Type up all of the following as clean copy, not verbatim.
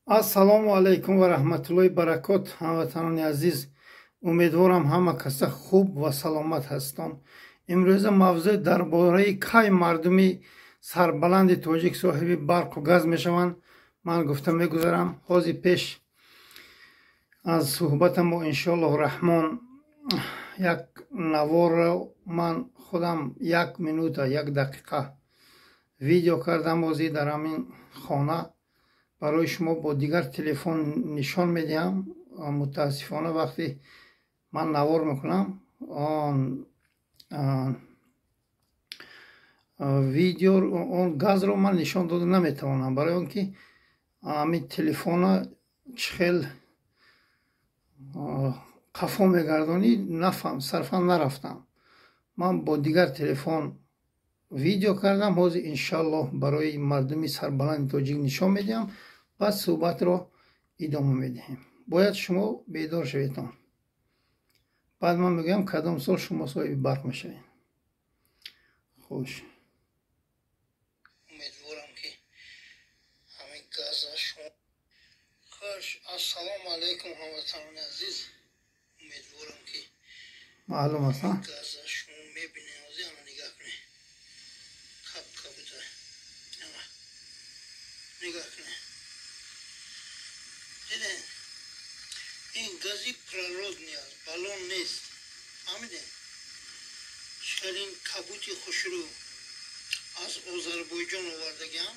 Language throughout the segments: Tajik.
Ассалому алайкум ва раҳматуллоҳи баракот, ҳамватанони азиз. Умедворам, ҳама каса хуб ва саломат ҳастон. Имрӯза мавзӯъ дар бораи кай мардуми сарбаланди тоҷик соҳиби барқу газ мешаванд, ман гуфта мегузарам. Ҳозир пеш аз суҳбатамо, иншоаллоҳ раҳмон, як наворро ман худам як минута, як дақиқа видео кардам. Ҳозир дар ҳамин хона барои шумо бо дигар телефон нишон медиҳам. Мутаассифона, вақте ман навор мекунам, он видео, он газро ман нишон дода наметавонам, барои он ки ҳамин телефона чӣ хел қафо мегардонӣ, нафаҳм, сарфан нарафтам. Ман бо дигар телефон видео кардам. Ҳозир, иншоаллоҳ, барои мардуми сарбаланди тоҷик нишон медиҳам, баъд суҳбатро идома медиҳем. Бояд шумо бедор шаведон. Баъд ман мегӯям, кадом сол шумо соҳиби барқ мешавед. Хуш, умедворам, ки ҳамин газа шумо. Хуш, ассалому алайкум, ҳамватанони азиз. Умедворам, ки маълум аст. Газа шумо мебинед. Ҳозир ана нигаҳ кунед, кап кабута нигаҳ кунед. Дидед, ин гази природный аст, баллон нест, фаҳмидед? Хел ин кабути хушрӯ аз Озарбойҷон овардагиам.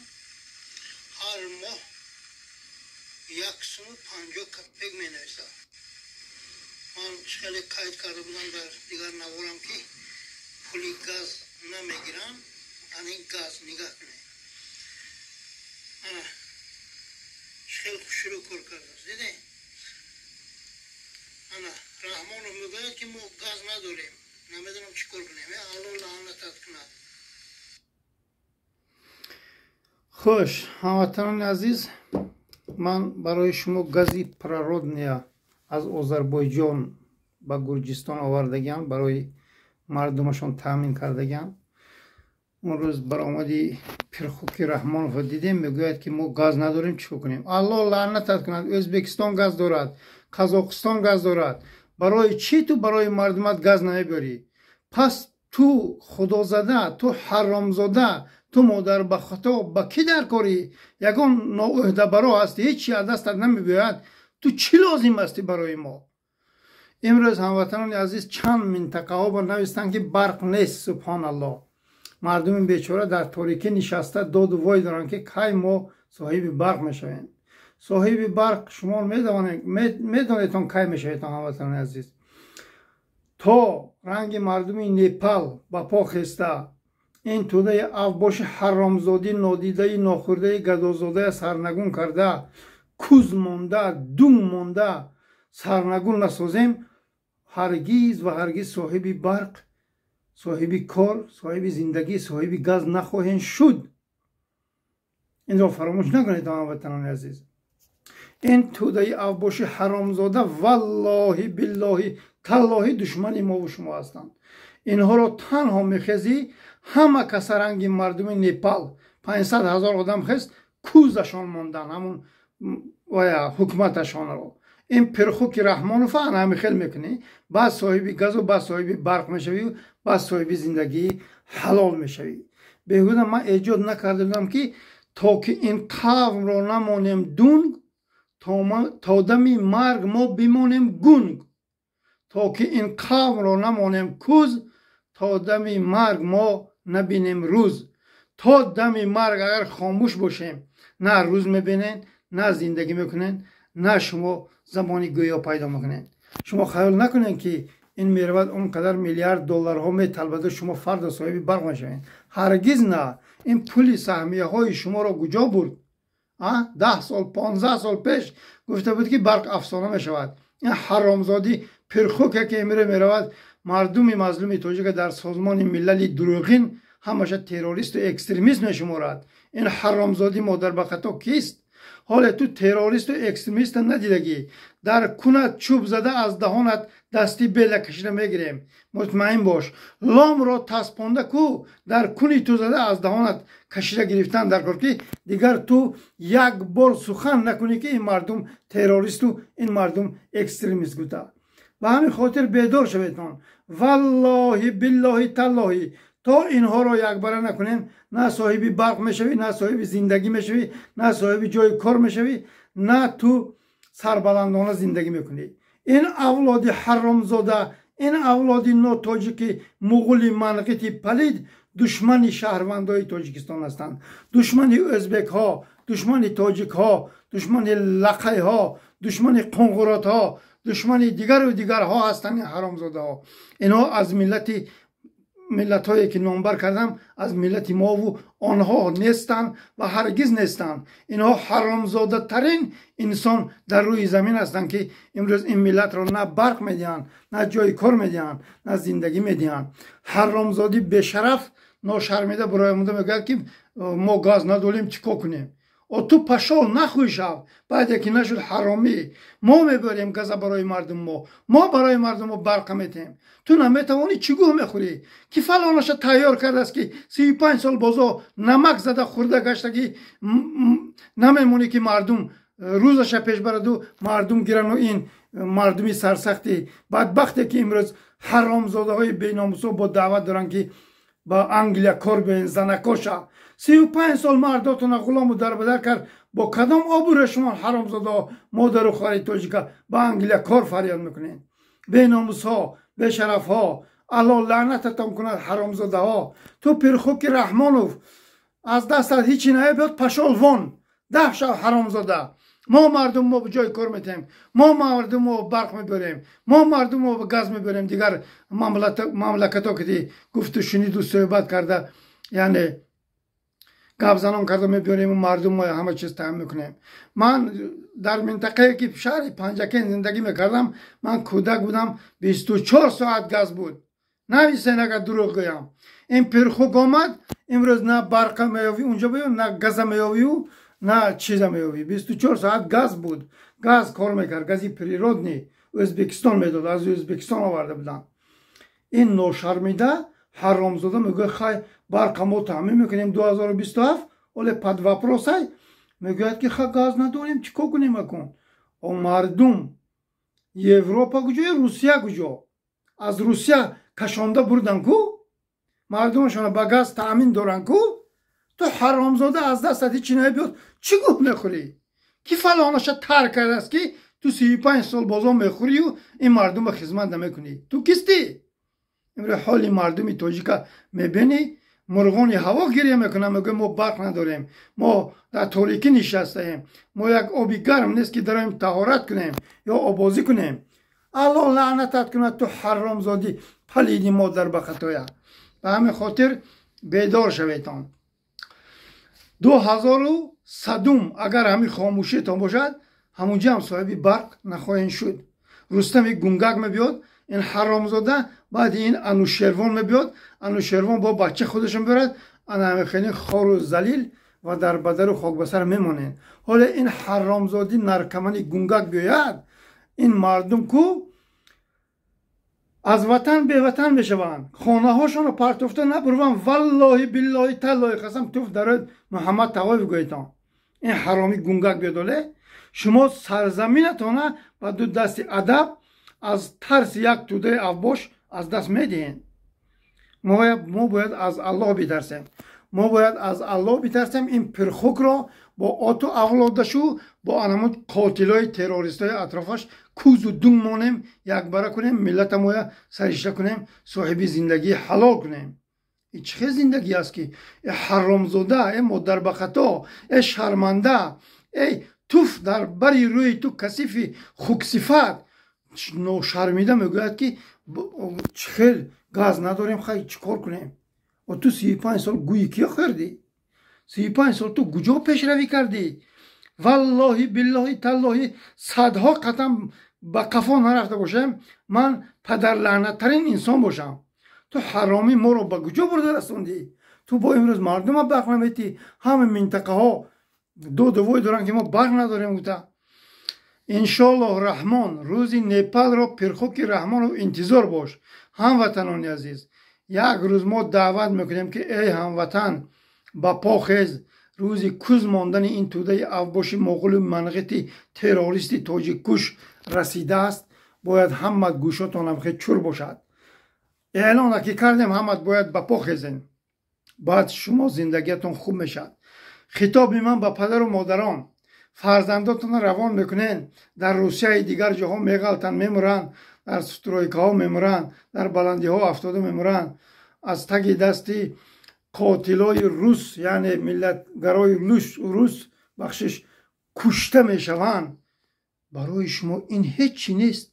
Ҳар моҳ 1 суму 50 копек менависад. Ман хеле қайд карда будам дар дигар наворам, ки пули газ намегирам. Ани газ нигаҳ кунед, ана хел хушрӯ кор кардааст, дидед? Ана Раҳмонов мегӯяд, ки мо газ надорем, намедонам чӣ кор кунем. Алло лаънатат кунад. Хуш, ҳамватанони азиз, ман барои шумо гази природный аз Озарбойҷон ба Гурҷистон овардагиам, барои мардумашон таъмин кардагиам. Он рӯз баромади пирхуки Раҳмоновро дидем, мегӯяд, ки мо газ надорем, чӣ кор кунем. Алло лаънатат кунад. Ӯзбекистон газ дорад, Қазоқистон газ дорад, барои чӣ ту барои мардумат газ намебарӣ? Пас ту худозада, ту ҳаромзода, ту модарбахато ба кӣ дар корӣ? Ягон ноӯҳдабаро ҳастӣ, ҳеҷ чи аз дастат намебиёяд. Ту чӣ лозим ҳастӣ барои мо? Имрӯз, ҳамватанони азиз, чанд минтақаҳо ба навистанд, ки барқ нест. Субҳоналлоҳ, мардуми бечора дар торикӣ нишаста доду вой доранд, ки кай мо соҳиби барқ мешавем. Соҳиби барқ шумо медонедон кай мешаведон, ҳамватанони азиз? То ранги мардуми Непал ба по хеста, ин тӯдаи авбоши ҳаромзодӣ, нодидаи нохӯрдаи гадозодая сарнагун карда, куз монда, дум монда сарнагун насозем, ҳаргиз ва ҳаргиз соҳиби барқ, соҳиби кор, соҳиби зиндагӣ, соҳиби газ нахоҳем шуд. Инро фаромӯш накунед, ҳамватанони азиз. Ин тӯдаи авбоши ҳаромзода, валлоҳи, биллоҳи, таллоҳӣ, душмани мову шумо ҳастанд. Инҳоро танҳо мехезӣ, ҳама каса ранги мардуми Непал, 500 000 одам хест, кузашон мондан ҳамун вая ҳукуматашонро. Ин пирхуки Раҳмонова ана ҳами хел мекунӣ, баъд соҳиби газу, баъд соҳиби барқ мешавӣ, баъд соҳиби зиндагии ҳалол мешавӣ. Беҳуда ман эҷод накарда будам, ки то ки ин қавмро намонем дунг, то дами марг мо бимонем гунг, то ки ин қавмро намонем куз, то дами марг мо набинем рӯз. То дами марг агар хомӯш бошем, на рӯз мебинед, на зиндагӣ мекунед, на шумо забони гӯё пайдо мекунед. Шумо хаёл накунед, ки ин меравад, он қадар миллиард долларҳо металбаду шумо фарда соҳиби барқ мешавед. Ҳаргиз на. Ин пули саҳмияҳои шуморо куҷо бурд? 10 сол, 15 сол пеш гуфта буд, ки барқ афсона мешавад. Ин ҳаромзодӣ пирхуке, ки имрӯз меравад, мардуми мазлуми тоҷика дар Созмони Милали дурӯғин ҳамаша террористу экстремист мешуморад. Ин ҳаромзодӣ модарбахато кист? Ҳоле ту террористу экстремиста надидагӣ. Дар кунат чӯб зада, аз даҳонат дасти бела кашида мегирем, мутмаин бош. Ломро таспонда ку дар куни ту зада, аз даҳонат кашида гирифтан дар кор, ки дигар ту як бор сухан накунӣ, ки ин мардум террористу ин мардум экстремист гуфта. Ба ҳамин хотир бедор шаведтон. Валлоҳи, биллоҳи, таллоҳи, то инҳоро якбара накунем, на соҳиби барқ мешавӣ, на соҳиби зиндагӣ мешавӣ, на соҳиби ҷои кор мешавӣ, на ту сарбаландона зиндагӣ мекунӣ. Ин авлоди ҳаромзода, ин авлоди нотоҷики муғули манғити палид душмани шаҳрвандои Тоҷикистон ҳастанд, душмани ӯзбекҳо, душмани тоҷикҳо, душмани лақайҳо, душмани қунгуротҳо, душмани дигару дигарҳо ҳастанд ин ҳаромзодаҳо. Инҳо аз миллати миллатҳое, ки номбар кардам, аз миллати мову онҳо нестанд ва ҳаргиз нестанд. Инҳо ҳаромзодатарин инсон дар рӯи замин ҳастанд, ки имрӯз ин миллатро на барқ медиҳанд, на ҷои кор медиҳанд, на зиндагӣ медиҳанд. Ҳаромзодӣ бешараф, ношармида бароямонда мегӯяд, ки мо газ надорем, чӣ кор кунем? О, ту пошёл нахуй шав, баъде ки нашуд, ҳаромӣ. Мо мебарем газа барои мардум, мо барои мардум мо барқа метем. Ту наметавонӣ, чӣ гӯҳ мехӯрӣ, ки фалонаша тайёр кардааст, ки 35 сол бозо намак зада хӯрда гаштагӣ, намемонӣ, ки мардум рӯзаша пеш бараду мардум гирану. Ин мардуми сарсахти бадбахте, ки имрӯз ҳаромзодаҳои беномусо бо даъват доранд, ки ба Англия кор биёен, занакоша. 35 сол мардотона ғулому дарбадар кард. Бо кадом обрӯ шумо, ҳаромзодаҳо, модару хоҳари тоҷика, ба Англия кор фарёд мекунед? Беномусҳо, бешарафҳо, Алло лаънататон кунад, ҳаромзодаҳо. Ту пирхуки Раҳмонов, аз дастат ҳичи наебиёд, пошёл вон, даф шав, ҳаромзода. Мо мардум мо ҷои кор метаҳем, мо мардум мо барқ мебарем, мо мардум мо газ мебарем. Дигар мамлакато ки гуфту шуниду суҳбат карда, яъне гапзанон карда мебиёрему мардум мо ҳама чиз таъмин мекунем. Ман дар минтақае, ки шаҳри Панҷакен зиндагӣ мекардам, ман кӯдак будам, 24 соат газ буд. Нависен, агар дурӯғ гӯям. Ин пирхук омад, имрӯз на барқа меёвӣ унҷо биё, на газа меёвию, на чиза меёвӣ. 24 соат газ буд, газ кор мекард, гази природный Ӯзбекистон медод, аз Ӯзбекистон оварда буданд. Ин ношармида ҳаромзода мегӯяд: «Хай, барқа мо таъмин мекунем 2027, оле под вопрос ай». Мегӯяд, ки ха, газ надорем, чӣ кор кунем акун? О, мардум, Европа куҷо, Русия куҷо? Аз Русия кашонда бурдан ку, мардумашона ба газ таъмин доранд ку. Ту ҳаромзода, аз дастат ҳичи намебиёд, чӣ гӯҳ мехӯрӣ, ки фалонаша тарк кардааст, ки ту 35 сол бозо мехӯрию ин мардумро хизмат намекунӣ? Ту кистӣ? Имрӯз ҳоли мардуми тоҷика мебинӣ, мурғони ҳаво гиря мекунам, мегӯям: «Мо барқ надорем, мо дар торикӣ нишастаем, мо як оби гарм нест, ки дароем, таҳорат кунем ё обозӣ кунем». Алло лаънатат кунад, ту ҳаромзодӣ палиди модар ба хатоя. Ба ҳамин хотир бедор шаветон. 2100-ум агар ҳамин хомӯшиетон бошад, ҳамунҷа ҳам соҳиби барқ нахоҳем шуд. Рустами гунгак мебиёд, ин ҳаромзода, баъди ин Анушервон мебиёд. Анушервон бо бача худашон биёрад, ана хеле хору залил ва дар бадару хокбасар мемонед. Ҳоле ин ҳаромзодӣ наркомани гунгак биёяд, ин мардум ку аз ватан беватан мешаванд, хонаҳошонро партофта набурванд. Валлоҳи, биллоҳи, таллоҳи, қасам, туф дарояд Муҳаммад Тағоев гӯетон. Ин ҳаромӣ гунгак биёдоле, шумо сарзаминатона ба ду дасти адаб аз тарси як тӯдаи авбош аз даст медиҳед. Мо бояд аз Аллоҳ битарсем, мо бояд аз Аллоҳ битарсем. Ин пирхукро бо оту авлодашу бо анамуд қотилои террористои атрофаш кузу дум монем, якбара кунем, миллатамоя саришта кунем, соҳиби зиндагии ҳалол кунем. И чӣ хел зиндагӣ аст, ки э ҳаромзода, э модарбахато, э шарманда, эй туф дар бари рӯи ту, касифи хуксифат, ношармида мегӯяд, ки чӣ хел газ надорем, хай, чӣ кор кунем? О, ту 35 сол гӯи киё хӯрдӣ? 35 сол ту куҷо пешравӣ кардӣ? Валлоҳи, биллоҳи, таллоҳи, садҳо қадам ба қафо нарафта бошем, ман падарлаънаттарин инсон бошам. Ту ҳаромӣ, моро ба куҷо бурда расондӣ? Ту бо имрӯз мардума барқ наметӣ, ҳама минтақаҳо. Додувой доранд, ки мо барқ надорем гуфта. Иншоаллоҳ Раҳмон, рӯзи Непалро Пирхуки Раҳмонов интизор бош. Ҳамватанони азиз, як рӯз мо даъват мекунем, ки эй ҳамватан, ба по хез, рӯзи куз мондани ин тӯдаи авбоши моғулу манғити террористи тоҷиккуш расидааст. Бояд ҳамат гӯшотон ҳамхе чур бошад. Эълона ки кардем, ҳамат бояд ба по хезен, баъд шумо зиндагиятон хуб мешавад. Хитоби ман ба падару модарон: фарзандотонро равон мекунен, дар Русияи дигар ҷоҳо меғалтанд, мемуранд, дар стройкаҳо мемуранд, дар баландиҳо афтода мемуранд, аз таги дасти қотилои рус, яъне миллатгарои рус, бахшиш, кушта мешаванд. Барои шумо ин ҳеҷ чӣ нест.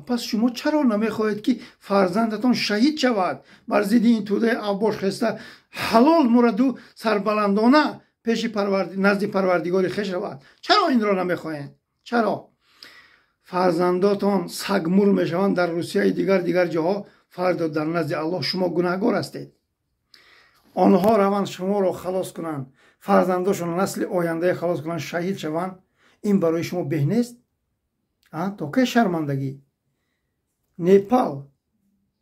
Пас шумо чаро намехоҳед, ки фарзандатон шаҳид шавад, бар зидди ин тӯдаи авбош хеста, ҳалол мураду сарбаландона пеши назди Парвардигори хеш равад? Чаро инро намехоҳед? Чаро фарзандотон сагмур мешаванд дар Русияи дигар ҷоҳо? Фардо дар назди Аллоҳ шумо гунаҳгор ҳастед. Онҳо раванд, шуморо халос кунанд, фарзандошон, насли ояндае халос кунанд, шаҳид шаванд, ин барои шумо беҳ нест? То кай шармандагӣ? Непал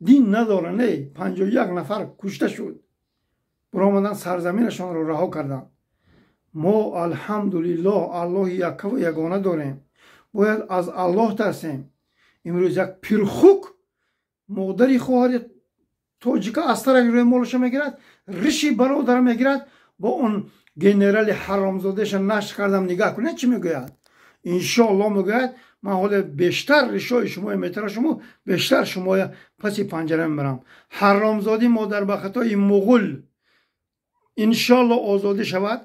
дин надора, не, 51 нафар кушта шуд, баромадан, сарзаминашонро раҳо карданд. Мо, алҳамдулиллоҳ, Аллоҳи яккаву ягона дорем, бояд аз Аллоҳ тарсем. Имрӯз як пирхук модари хоҳари тоҷика аз тарафи рӯи молаша мегирад, риши бародара мегирад, бо он генерали ҳаромзодаша нашр кардам, нигаҳ кунед, чӣ мегӯяд. Иншоаллоҳ, мегӯяд, ман ҳоле бештар ришои шумоя метарашуму, бештар шумоя паси панҷара мебарам. Ҳаромзодӣ модарбахатои муғул, иншоаллоҳ, озодӣ шавад,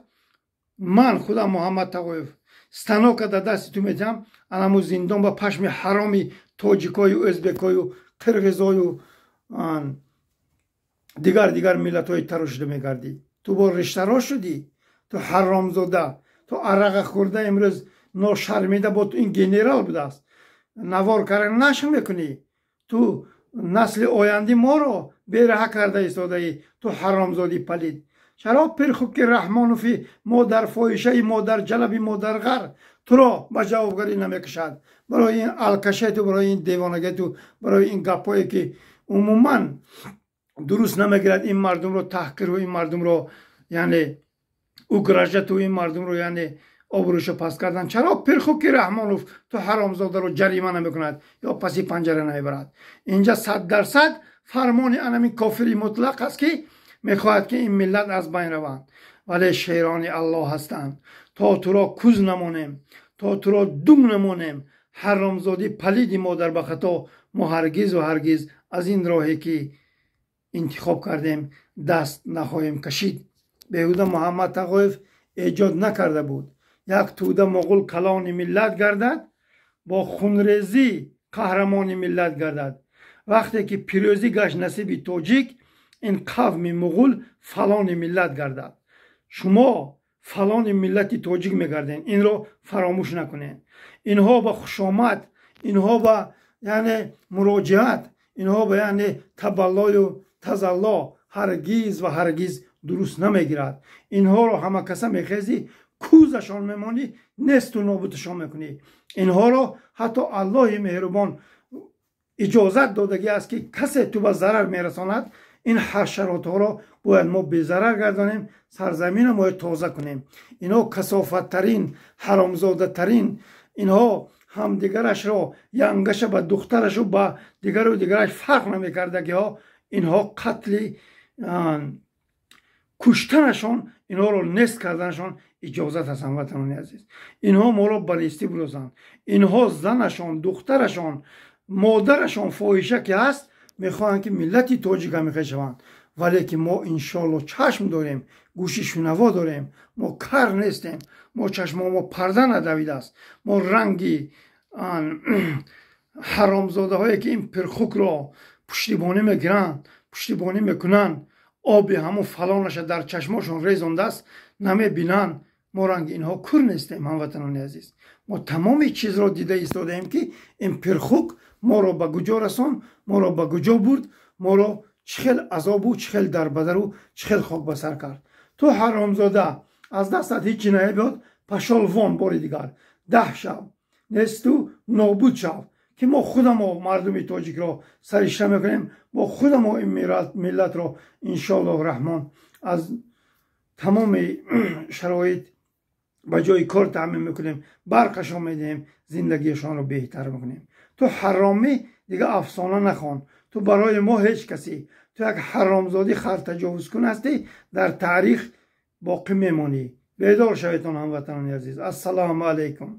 ман худам Муҳаммад Тағоев станока дар дасти ту метиҳам, анаму зиндон ба пашми ҳароми тоҷикою ӯзбекою қирғизою дигар миллатҳои тарошида мегардӣ. Ту бо риштарош шудӣ, ту ҳаромзода, ту арақа хӯрда, имрӯз ношармида, бо ту ин генерал будааст, навор карда нашр мекунӣ. Ту насли оянди моро бераҳа карда истодаӣ, ту ҳаромзоди палид. Чаро Пирхуки Раҳмонови модарфоҳишаи модарҷалаби модарғар туро ба ҷавобгарӣ намекашад барои ин алкашету, барои ин девонагету, барои ин гапҳое, ки умуман дуруст намегирад, ин мардумро таҳқиру, ин мардумро, яъне, угрожать у, ин мардумро, яъне, обрӯшо паст кардан? Чаро Пирхуки Раҳмонов ту ҳаромзодаро ҷарима намекунад ё паси панҷара намебарад? Инҷа 100% фармони анамин кофири мутлақ аст, ки мехоҳад, ки ин миллат аз байн раванд. Вале шерони Аллоҳ ҳастанд. То туро куз намонем, то туро дум намонем, ҳаромзодӣ палиди модарбахато, мо ҳаргизу ҳаргиз аз ин роҳе, ки интихоб кардем, даст нахоҳем кашид. Беҳуда Муҳаммад Тағоев эҷод накарда буд: як тӯда моғул калони миллат гардад, бо хунрезӣ қаҳрамони миллат гардад. Вақте ки пирӯзӣ гашт насиби тоҷик, ин қавми муғул фалони миллат гардад. Шумо фалони миллати тоҷик мегардед, инро фаромӯш накунед. Инҳо ба хушомад, инҳо ба, яъне, муроҷиат, инҳо ба, яъне, табаллою тазалло ҳаргиз ва ҳаргиз дуруст намегирад. Инҳоро ҳама каса мехезӣ, кузашон мемонӣ, несту нобудашон мекунӣ. Инҳоро ҳатто Аллоҳи меҳрубон иҷозат додагӣ аст, ки касе ту ба зарар мерасонад, ин ҳашаротҳоро бояд мо безарар гардонем, сарзамина бояд тоза кунем. Инҳо касофаттарин, ҳаромзодатарин, инҳо ҳамдигарашро, янгаша ба духтарашу ба дигару дигараш фарқ намекардагиҳо, инҳо қатли куштанашон, инҳоро нест карданашон иҷозат аст. Ҳамватанони азиз, инҳо моро ба нестӣ бурозанд. Инҳо занашон, духтарашон, модарашон фоҳиша ки ҳаст, мехоҳанд, ки миллати тоҷик ҳамихе шаванд. Вале ки мо, иншоалло, чашм дорем, гӯши шунаво дорем, мо кар нестем, мо чашмомо мо парда надавидааст. Мо ранги ҳаромзодаҳое, ки ин пирхукро пуштибонӣ мегиранд, пуштибонӣ мекунанд, оби ҳамун фалонаша дар чашмошон резондааст, намебинанд. Мо ранги инҳо кур нестем. Ҳамватанони азиз, мо тамоми чизро дида истодаем, ки ин пирхук моро ба куҷо расон, моро ба куҷо бурд, моро чӣ хел азобу, чӣ хел дарбадару, чӣ хел хок ба сар кард. Ту ҳаромзода, Аз дастат ҳичи намебиёд. Пошёл вон. Бори дигар даҳ шав, несту нобуд шав, ки мо худамо мардуми тоҷикро саришта мекунем, мо худамо ин миллатро, иншоаллоҳ раҳмон, аз тамоми шароит ба ҷои кор таъмин мекунем, барқашон медиҳем, зиндагиашонро беҳтар мекунем. Ту ҳаромӣ, дига афсона нахон. Ту барои мо ҳеҷ касӣ. Ту як ҳаромзодӣ, хартаҷовузкун ҳастӣ, дар таърих боқӣ мемонӣ. Бедор шаведон, ҳамватанони азиз. Ассалому алайкум.